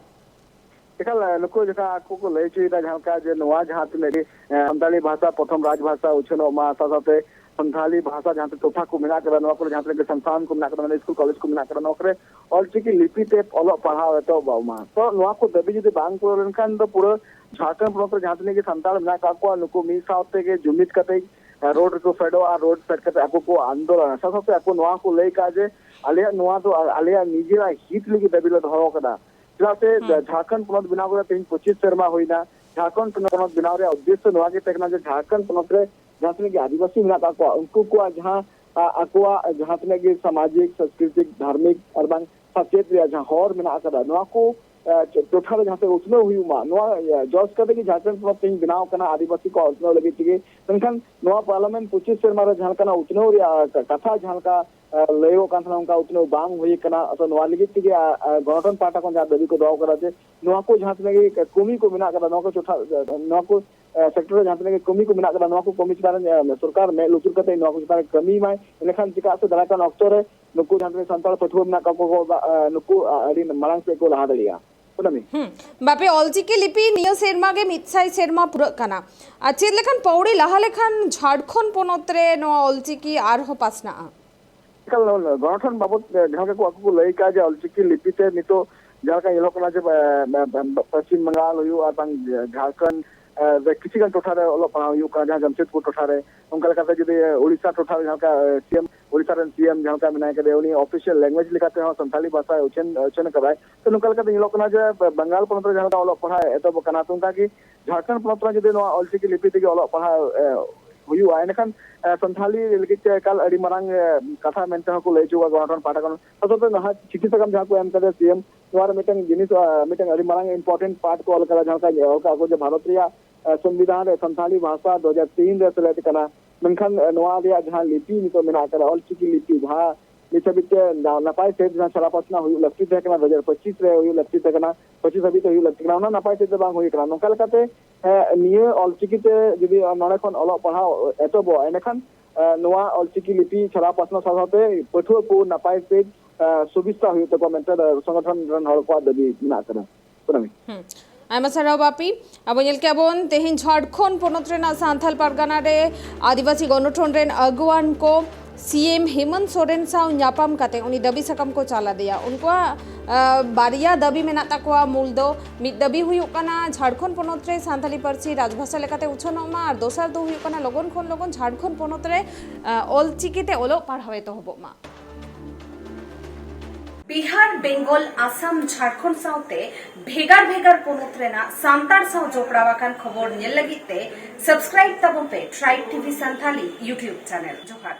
ᱮᱠᱟᱞ, ᱮ, ᱱᱩᱠᱩ ᱡᱟᱦᱟᱸ ᱟᱠᱚ ᱠᱚ ᱞᱟᱹᱭ ᱦᱚᱪᱚᱭᱮᱫᱟ, ᱡᱟᱦᱟᱸ ᱞᱮᱠᱟ ᱡᱮ ᱱᱚᱣᱟ ᱡᱟᱦᱟᱸ ᱛᱤᱱᱟᱹᱜ ᱜᱮ, ᱮ, ᱥᱟᱱᱛᱟᱲᱤ ᱵᱷᱟᱥᱟ ᱯᱨᱚᱛᱷᱚᱢ ᱨᱟᱡᱽ ᱵᱷᱟᱥᱟ ᱩᱪᱷᱟᱹᱱᱚᱜ ᱢᱟ, ᱥᱟᱶ ᱥᱟᱶᱛᱮ ᱥᱟᱱᱛᱟᱲᱤ ᱵᱷᱟᱥᱟ ᱡᱟᱦᱟᱸ ᱛᱤᱱᱟᱹᱜ ᱴᱚᱴᱷᱟ ᱠᱚ ᱢᱮᱱᱟᱜ ᱠᱟᱫᱟ, ᱱᱚᱣᱟ ᱠᱚᱨᱮ ᱡᱟᱦᱟᱸ ᱛᱤᱱᱟᱹᱜ ᱜᱮ ᱥᱚᱝᱥᱛᱷᱟᱱ ᱠᱚ ᱢᱮᱱᱟᱜ ᱠᱟᱫᱟ, ᱢᱟᱱᱮ ᱥᱠᱩᱞ ᱠᱚᱞᱮᱡᱽ ᱠᱚ ᱢᱮᱱᱟᱜ ᱠᱟᱫᱟ, ᱱᱚᱣᱟ ᱠᱚᱨᱮ ᱚᱞᱪᱤᱠᱤ ᱞᱤᱯᱤ ᱛᱮ ᱚᱞᱚᱜ ᱯᱟᱲᱦᱟᱣ ᱮᱛᱚᱦᱚᱵᱚᱜ ᱢᱟ᱾ ᱛᱚ ᱱᱚᱣᱟ ᱠᱚ ᱫᱟᱹᱵᱤ ᱡᱩᱫᱤ ᱵᱟᱝ ᱯᱩᱨᱟᱹᱣ ᱞᱮᱱᱠᱷᱟᱱ ᱫᱚ ᱯᱩᱨᱟᱹ ᱡᱷᱟᱲᱠᱷᱚᱸᱰ ᱯᱚᱱᱚᱛ ᱨᱮ ᱡᱟᱦᱟᱸ ᱛᱤᱱᱟᱹᱜ ᱜᱮ ᱥᱟᱱᱛᱟᱲ ᱢᱮᱱᱟᱜ ᱠᱟᱜ ᱠᱚᱣᱟ, ᱱᱩᱠᱩ ᱢᱤᱫ ᱥᱟᱶ ᱛᱮᱜᱮ ᱡᱩᱢᱤᱫ ᱠᱟᱛᱮ, ᱮ, ᱨᱳᱰ ᱨᱮᱠᱚ ᱯᱷᱮᱰᱚᱜᱼᱟ, ᱨᱳᱰ ᱯᱷᱮᱰ ᱠᱟᱛᱮ ᱟᱠᱚ ᱠᱚ ᱟᱱᱫᱳᱞᱚᱱᱟ᱾ ᱥᱟᱶ ᱥᱟᱶᱛᱮ ᱟᱠᱚ ᱱᱚᱣᱟ ᱠᱚ ᱞᱟᱹᱭ ᱠᱟᱜᱼᱟ ᱡᱮ ᱟᱞᱮᱭᱟᱜ ᱱᱚᱣᱟ ᱫᱚ ᱟ-, ᱟᱞᱮᱭᱟᱜ ᱱᱤᱡᱮᱨᱟᱜ ᱦᱤᱛ ᱞᱟᱹᱜᱤᱫ ᱫᱟᱹᱵᱤ ᱞᱮ ᱫᱚᱦᱚ ᱠᱟᱫᱟ᱾ ᱪᱮᱫᱟᱜ ᱥᱮ ᱦᱩᱸ᱾ ᱡᱷᱟᱲᱠᱷᱚᱸᱰ ᱯᱚᱱᱚᱛ ᱵᱮᱱᱟᱣ ᱠᱟᱛᱮ ᱛᱮᱦᱮᱧ ᱯᱚᱸᱪᱤᱥ ᱥᱮᱨᱢᱟ ᱦᱩᱭᱱᱟ᱾ ᱡᱷᱟᱲᱠᱷᱚᱸᱰ ᱯᱚᱱᱚᱛ ᱵᱮᱱᱟᱣ ᱨᱮᱭᱟᱜ ᱩᱫᱽᱫᱮᱥᱥᱚ ᱱᱚᱣᱟ ᱜᱮ ᱛᱟᱦᱮᱸ ᱠᱟᱱᱟ ᱡᱮ ᱡᱷᱟᱲᱠᱷᱚᱸᱰ ᱯᱚᱱᱚᱛ ᱨᱮ ᱡᱟᱦᱟᱸ ᱛᱤᱱᱟᱹᱜ ᱜᱮ ᱟᱹᱫᱤᱵᱟᱹᱥᱤ ᱢᱮᱱᱟᱜ ᱠᱟᱜ ᱠᱚᱣᱟ, ᱩᱱᱠᱩ ᱠᱚᱣᱟᱜ ᱡᱟᱦᱟᱸ, ᱟ, ᱟᱠᱚᱣᱟᱜ ᱡᱟᱦᱟᱸ ᱛᱤᱱᱟᱹᱜ ᱜᱮ ᱥᱟᱢᱟᱡᱤᱠ, ᱥᱟᱝᱥᱠᱨᱤᱛᱤᱠ, ᱫᱷᱟᱨᱢᱤᱠ ᱟᱨ ᱵᱟᱝ ᱥᱟᱪᱮᱫ ᱨᱮᱭᱟᱜ ᱡᱟᱦᱟᱸ ᱦᱚᱨ ᱢᱮᱱᱟᱜ ᱟᱠᱟᱫᱟ, ᱱᱚᱣᱟ ᱠᱚ, ᱟ, ᱴᱚᱴᱷᱟ ᱨᱮ ᱡᱟᱦᱟᱸ ᱛᱮ ᱩᱛᱱᱟᱹᱣ ᱦᱩᱭᱩᱜ ᱢᱟ, ᱱᱚᱣᱟ, ᱟ, ᱡᱚᱥ ᱠᱟᱛᱮ ᱜᱮ ᱡᱷᱟᱲᱠᱷᱚᱸᱰ ᱯᱚᱱᱚᱛ ᱛᱮᱦᱮᱧ ᱵᱮᱱᱟᱣ ᱠᱟᱱᱟ ᱟᱹᱫᱤᱵᱟᱹᱥᱤ ᱠᱚᱣᱟᱜ ᱩᱛᱱᱟᱹᱣ ᱞᱟᱹᱜᱤᱫ ᱛᱮᱜᱮ᱾ ᱢᱮᱱᱠᱷᱟᱱ ᱱᱚᱣᱟ ᱯᱟᱨᱞᱟᱢᱮᱱᱴ ᱯᱚᱸᱪᱤᱥ ᱥᱮᱨᱢᱟ ᱨᱮ ᱡᱟᱦᱟᱸ ᱞᱮᱠᱟᱱᱟᱜ ᱩᱛᱱᱟᱹᱣ ᱨᱮᱭᱟᱜ ᱠᱟ-, ᱠᱟᱛᱷᱟ ᱡᱟᱦᱟᱸ ᱞᱮᱠᱟ, ᱟ, ᱞᱟᱹᱭᱚᱜ ᱠᱟᱱ ᱛᱟᱦᱮᱱᱟ, ᱚᱱᱠᱟ ᱩᱛᱱᱟᱹᱣ ᱵᱟᱝ ᱦᱩᱭ ᱟᱠᱟᱱᱟ᱾ ᱟᱫᱚ ᱱᱚᱣᱟ ᱞᱟᱹᱜᱤᱫ ᱛᱮᱜᱮ, ᱟ, ᱟ, ᱜᱚᱱᱚᱴᱷᱚᱱ ᱯᱟᱦᱴᱟ ᱠᱷᱚᱱ ᱡᱟᱦᱟᱸ ᱫᱟᱹᱵᱤ ᱠᱚ ᱫᱚᱦᱚ ᱠᱟᱫᱟ ᱡᱮ ᱱᱚᱣᱟ ᱠᱚ ᱡᱟᱦᱟᱸ ᱛᱤᱱᱟᱹᱜ ᱜᱮ ᱠᱟᱹᱢᱤ ᱠᱚ ᱢᱮᱱᱟᱜ ᱠᱟᱫᱟ, ᱱᱚᱣᱟ ᱠᱚ ᱴᱚᱴᱷᱟ, ᱱᱚᱣᱟ ᱠᱚ, ᱟ, ᱥᱮᱠᱴᱚᱨ ᱨᱮ ᱡᱟᱦᱟᱸ ᱛᱤᱱᱟᱹᱜ ᱜᱮ ᱠᱟᱹᱢᱤ ᱠᱚ ᱢᱮᱱᱟᱜ ᱠᱟᱫᱟ, ᱱᱚᱣᱟ ᱠᱚ ᱠᱟᱹᱢᱤ ᱪᱮᱛᱟᱱ ᱨᱮ, ᱟ, ᱥᱚᱨᱠᱟᱨ ᱢᱮᱫ ᱞᱩᱛᱩᱨ ᱠᱟᱛᱮ ᱱᱚᱣᱟ ᱠᱚ ᱪᱮᱛᱟᱱ ᱨᱮ ᱠᱟᱹᱢᱤ ᱢᱟᱭ᱾ ᱮᱸᱰᱮᱠᱷᱟᱱ ᱪᱮᱫᱟᱜ ᱥᱮ ᱫᱟᱨᱟᱭ ᱠᱟᱱ ᱚᱠᱛᱚ ᱨᱮ ᱱᱩᱠᱩ ᱡᱟᱦᱟᱸ ᱛᱤᱱᱟᱹᱜ ᱥᱟᱱᱛᱟᱲ ᱯᱟᱹᱴᱷᱩᱣᱟᱹ ᱢᱮᱱᱟᱜ ᱠᱟᱜ ᱠᱚ, ᱠᱚ, ᱟ, ᱱᱩᱠᱩ, ᱟ, ᱟᱹᱰᱤ ᱢᱟᱲᱟᱝ ᱥᱮᱫ ᱠᱚ ᱞᱟᱦᱟ ᱫᱟᱲᱮᱭᱟᱜᱼᱟ᱾ ᱠᱩᱱᱟᱹᱢᱤ᱾ ᱦᱩᱸ᱾ ᱵᱟᱯᱮ, ᱚᱞᱪᱤᱠᱤ ᱞᱤᱯᱤ ᱱᱤᱭᱟᱹ ᱥᱮᱨᱢᱟ ᱜᱮ ᱢᱤᱫ ᱥᱟᱭ ᱥᱮᱨᱢᱟ ᱯᱩᱨᱟᱹᱜ ᱠᱟᱱᱟ᱾ ᱟᱨ ᱪᱮᱫ ᱞᱮᱠᱟᱱ ᱯᱟᱹᱣᱲᱤ ᱞᱟᱦᱟ ᱞᱮᱠᱷᱟᱱ ᱡᱷᱟᱲᱠᱷᱚᱸᱰ ᱯᱚᱱᱚᱛ ᱨᱮ ᱱᱚᱣᱟ ᱚᱞᱪᱤᱠᱤ ᱟᱨᱦᱚᱸ ᱯᱟᱥᱱᱟᱜᱼᱟ? ᱮᱠᱟᱞ, ᱱᱚᱣᱟ ᱜᱚᱱᱚᱴᱷᱚᱱ ᱵᱟᱵᱚᱛ, ᱮ, ᱡᱟᱦᱟᱸ ᱞᱮᱠᱟ ᱠᱚ ᱟᱠᱚ ᱠᱚ ᱞᱟᱹᱭ ᱠᱟᱜᱼᱟ ᱡᱮ ᱚᱞᱪᱤᱠᱤ ᱞᱤᱯᱤ ᱛᱮ ᱱᱤᱛᱚᱜ ᱡᱟᱦᱟᱸ ᱞᱮᱠᱟ ᱧᱮᱞᱚᱜ ᱠᱟᱱᱟ ᱡᱮ, ᱮ, ᱮ, ᱮ, ᱯᱚᱥᱪᱤᱢ ᱵᱟᱝᱜᱟᱞ ᱦᱩᱭᱩᱜ ᱟᱨ ᱵᱟᱝ ᱡᱷᱟᱲᱠᱷᱚᱸᱰ, ᱮ, ᱠᱤᱪᱷᱩ ᱜᱟᱱ ᱴᱚᱴᱷᱟ ᱨᱮ ᱚᱞᱚᱜ ᱯᱟᱲᱦᱟᱣ ᱦᱩᱭᱩᱜ ᱠᱟᱱᱟ, ᱡᱟᱦᱟᱸ ᱡᱟᱢᱥᱮᱫᱽᱯᱩᱨ ᱴᱚᱴᱷᱟ ᱨᱮ᱾ ᱚᱱᱠᱟ ᱞᱮᱠᱟᱛᱮ ᱡᱩᱫᱤ ᱳᱰᱤᱥᱟ ᱴᱚᱴᱷᱟ ᱨᱮ ᱡᱟᱦᱟᱸ ᱞᱮᱠᱟ, ᱮ, ᱥᱤ ᱮᱢ, ᱳᱰᱤᱥᱟ ᱨᱮᱱ ᱥᱤ ᱮᱢ ᱡᱟᱦᱟᱸ ᱞᱮᱠᱟ ᱢᱮᱱᱟᱭ ᱠᱟᱫᱮᱭᱟ, ᱩᱱᱤ ᱚᱯᱷᱤᱥᱤᱭᱟᱞ ᱞᱮᱝᱜᱩᱭᱮᱡᱽ ᱞᱮᱠᱟᱛᱮ ᱦᱚᱸ ᱥᱟᱱᱛᱟᱲᱤ ᱵᱷᱟᱥᱟᱭ ᱩᱪᱷᱟᱹᱱ, ᱩᱪᱷᱟᱹᱱ ᱠᱟᱫᱟᱭ᱾ ᱛᱚ, ᱱᱚᱝᱠᱟ ᱞᱮᱠᱟᱛᱮ ᱧᱮᱞᱚᱜ ᱠᱟᱱᱟ ᱡᱮ ᱵᱮ-, ᱵᱟᱝᱜᱟᱞ ᱯᱚᱱᱚᱛ ᱨᱮ ᱡᱟᱦᱟᱸ ᱞᱮᱠᱟ ᱚᱞᱚᱜ ᱯᱟᱲᱦᱟᱣ ᱮᱛᱚᱦᱚᱵ ᱟᱠᱟᱱᱟ, ᱛᱚ ᱚᱱᱠᱟ ᱜᱮ ᱡᱷᱟᱲᱠᱷᱚᱸᱰ ᱯᱚᱱᱚᱛ ᱨᱮ ᱡᱩᱫᱤ ᱱᱚᱣᱟ ᱚᱞᱪᱤᱠᱤ ᱞᱤᱯᱤ ᱛᱮᱜᱮ ᱚᱞᱚᱜ ᱯᱟᱲᱦᱟᱣ, ᱮ, ᱦᱩᱭᱩᱜᱼᱟ, ᱮᱸᱰᱮᱠᱷᱟᱱ, ᱮ, ᱥᱟᱱᱛᱷᱟᱞᱤ ᱞᱟᱹᱜᱤᱫ ᱛᱮ ᱮᱠᱟᱞ ᱟᱹᱰᱤ ᱢᱟᱨᱟᱝ, ᱮ, ᱠᱟᱛᱷᱟ ᱢᱮᱱᱛᱮ ᱦᱚᱸᱠᱚ ᱞᱟᱹᱭ ᱦᱚᱪᱚ ᱠᱟᱜ ᱜᱚᱱᱚᱴᱷᱚᱱ ᱯᱟᱦᱴᱟ ᱠᱷᱚᱱ᱾ ᱥᱟᱶᱛᱮ ᱱᱟᱦᱟᱜ ᱪᱤᱴᱷᱤ ᱥᱟᱠᱟᱢ ᱡᱟᱦᱟᱸ ᱠᱚ ᱮᱢ ᱠᱟᱫᱟ ᱥᱤ ᱮᱢ, ᱱᱚᱣᱟ ᱨᱮ ᱢᱤᱫᱴᱟᱝ ᱡᱤᱱᱤᱥ, ᱟ, ᱢᱤᱫᱴᱟᱝ ᱟᱹᱰᱤ ᱢᱟᱨᱟᱝ important part ᱠᱚ ᱚᱞ ᱠᱟᱫᱟ, ᱡᱟᱦᱟᱸ ᱞᱮᱠᱟ ᱚᱞ ᱠᱟᱜ ᱠᱚ ᱡᱮ ᱵᱷᱟᱨᱚᱛ ᱨᱮᱭᱟᱜ, ᱟ, ᱥᱚᱝᱵᱤᱫᱷᱟᱱ ᱨᱮ ᱥᱟᱱᱛᱷᱟᱞᱤ ᱵᱷᱟᱥᱟ ᱫᱩ ᱦᱟᱡᱟᱨ ᱛᱤᱱ ᱨᱮ ᱥᱮᱞᱮᱫ ᱠᱟᱱᱟ, ᱢᱮᱱᱠᱷᱟᱱ, ᱟ, ᱱᱚᱣᱟ ᱨᱮᱭᱟᱜ ᱡᱟᱦᱟᱸ ᱞᱤᱯᱤ ᱱᱤᱛᱚᱜ ᱢᱮᱱᱟᱜ ᱟᱠᱟᱫᱟ, ᱚᱞᱪᱤᱠᱤ ᱞᱤᱯᱤ, ᱡᱟᱦᱟᱸ ᱱᱤᱛ ᱦᱟᱹᱵᱤᱡ ᱛᱮ ᱱᱟ-, ᱱᱟᱯᱟᱭ ᱥᱟᱺᱦᱤᱡ ᱡᱟᱦᱟᱸ ᱪᱷᱟᱨᱟ ᱯᱟᱥᱱᱟᱣ ᱦᱩᱭᱩᱜ ᱞᱟᱹᱠᱛᱤ ᱛᱟᱦᱮᱸ ᱠᱟᱱᱟ, ᱫᱩ ᱦᱟᱡᱟᱨ ᱯᱚᱸᱪᱤᱥ ᱨᱮ ᱦᱩᱭᱩᱜ ᱞᱟᱹᱠᱛᱤ ᱛᱟᱦᱮᱸ ᱠᱟᱱᱟ, ᱯᱚᱸᱪᱤᱥ ᱦᱟᱹᱵᱤᱡ ᱛᱮ ᱦᱩᱭᱩᱜ ᱞᱟᱹᱠᱛᱤ ᱠᱟᱱᱟ, ᱚᱱᱟ ᱱᱟᱯᱟᱭ ᱥᱟᱺᱦᱤᱡ ᱛᱮ ᱵᱟᱝ ᱦᱩᱭ ᱠᱟᱱᱟ᱾ ᱱᱚᱝᱠᱟ ᱞᱮᱠᱟᱛᱮ, ᱮ, ᱱᱤᱭᱟᱹ ᱚᱞᱪᱤᱠᱤ ᱛᱮ ᱡᱩᱫᱤ ᱱᱚᱰᱮ ᱠᱷᱚᱱ ᱚᱞᱚᱜ ᱯᱟᱲᱦᱟᱣ ᱮᱛᱚᱦᱚᱵᱚᱜᱼᱟ, ᱮᱸᱰᱮᱠᱷᱟᱱ, ᱮ, ᱱᱚᱣᱟ ᱚᱞᱪᱤᱠᱤ ᱞᱤᱯᱤ ᱪᱷᱟᱨᱟ ᱯᱟᱥᱱᱟᱣ ᱥᱟᱶ ᱥᱟᱶᱛᱮ ᱯᱟᱹᱴᱷᱩᱣᱟᱹ ᱠᱚ ᱱᱟᱯᱟᱭ ᱥᱟᱺᱦᱤᱡ, ᱮ, ᱥᱩᱵᱤᱥᱛᱟ ᱦᱩᱭᱩᱜ ᱛᱟᱠᱚᱣᱟ ᱢᱮᱱᱛᱮ ᱥᱚᱝᱜᱚᱴᱷᱚᱱ ᱨᱮᱱ ᱦᱚᱲ ᱠᱚᱣᱟᱜ ᱫᱟᱹᱵᱤ ᱢᱮᱱᱟᱜ ᱟᱠᱟᱫᱟ᱾ ᱠᱩᱱᱟᱹᱢᱤ᱾ ᱦᱩᱸ᱾ ᱟᱭᱢᱟ ᱥᱟᱨᱦᱟᱣ ᱵᱟᱯᱤ᱾ ᱟᱵᱚ ᱧᱮᱞ ᱠᱮᱜᱼᱟ ᱵᱚᱱ, ᱛᱮᱦᱮᱧ ᱡᱷᱟᱲᱠᱷᱚᱸᱰ ᱯᱚᱱᱚᱛ ᱨᱮᱱᱟᱜ ᱥᱟᱱᱛᱟᱞ ᱯᱟᱨᱜᱟᱱᱟ ᱨᱮ ᱟᱹᱫᱤᱵᱟᱹᱥᱤ ᱜᱚᱱᱚᱴᱷᱚᱱ ᱨᱮᱱ ᱟᱹᱜᱩᱣᱟᱹᱱ ᱠᱚ ᱥᱤ ᱮᱢ ᱦᱮᱢᱚᱱᱛ ᱥᱚᱨᱮᱱ ᱥᱟᱶ ᱧᱟᱯᱟᱢ ᱠᱟᱛᱮ ᱩᱱᱤ ᱫᱟᱹᱵᱤ ᱥᱟᱠᱟᱢ ᱠᱚ ᱪᱟᱞ ᱟᱫᱮᱭᱟ᱾ ᱩᱱᱠᱩᱣᱟᱜ, ᱟ, ᱵᱟᱨᱭᱟ ᱫᱟᱹᱵᱤ ᱢᱮᱱᱟᱜ ᱛᱟᱠᱚᱣᱟ᱾ ᱢᱩᱞ ᱫᱚ ᱢᱤᱫ ᱫᱟᱹᱵᱤ ᱦᱩᱭᱩᱜ ᱠᱟᱱᱟ ᱡᱷᱟᱲᱠᱷᱚᱸᱰ ᱯᱚᱱᱚᱛ ᱨᱮ ᱥᱟᱱᱛᱟᱞᱤ ᱯᱟᱹᱨᱥᱤ ᱨᱟᱡᱽᱵᱷᱟᱥᱟ ᱞᱮᱠᱟᱛᱮ ᱩᱪᱷᱟᱹᱱᱚᱜ ᱢᱟ, ᱟᱨ ᱫᱚᱥᱟᱨ ᱫᱚ ᱦᱩᱭᱩᱜ ᱠᱟᱱᱟ ᱞᱚᱜᱚᱱ ᱠᱷᱚᱱ ᱞᱚᱜᱚᱱ ᱡᱷᱟᱲᱠᱷᱚᱸᱰ ᱯᱚᱱᱚᱛ ᱨᱮ, ᱟ, ᱚᱞᱪᱤᱠᱤ ᱛᱮ ᱚᱞᱚᱜ ᱯᱟᱲᱦᱟᱣ ᱮᱛᱚᱦᱚᱵᱚᱜ ᱢᱟ᱾ ᱵᱤᱦᱟᱨ, ᱵᱮᱝᱜᱚᱞ, ᱟᱥᱟᱢ, ᱡᱷᱟᱲᱠᱷᱚᱸᱰ ᱥᱟᱶᱛᱮ ᱵᱷᱮᱜᱟᱨ ᱵᱷᱮᱜᱟᱨ ᱯᱚᱱᱚᱛ ᱨᱮᱱᱟᱜ ᱥᱟᱱᱛᱟᱲ ᱥᱟᱶ ᱡᱚᱯᱲᱟᱣ ᱟᱠᱟᱱ ᱠᱷᱚᱵᱚᱨ ᱧᱮᱞ ᱞᱟᱹᱜᱤᱫ ᱛᱮ subscribe ᱛᱟᱵᱚᱱ ᱯᱮ Tribe T V Santhali YouTube channel᱾ ᱡᱚᱦᱟᱨ᱾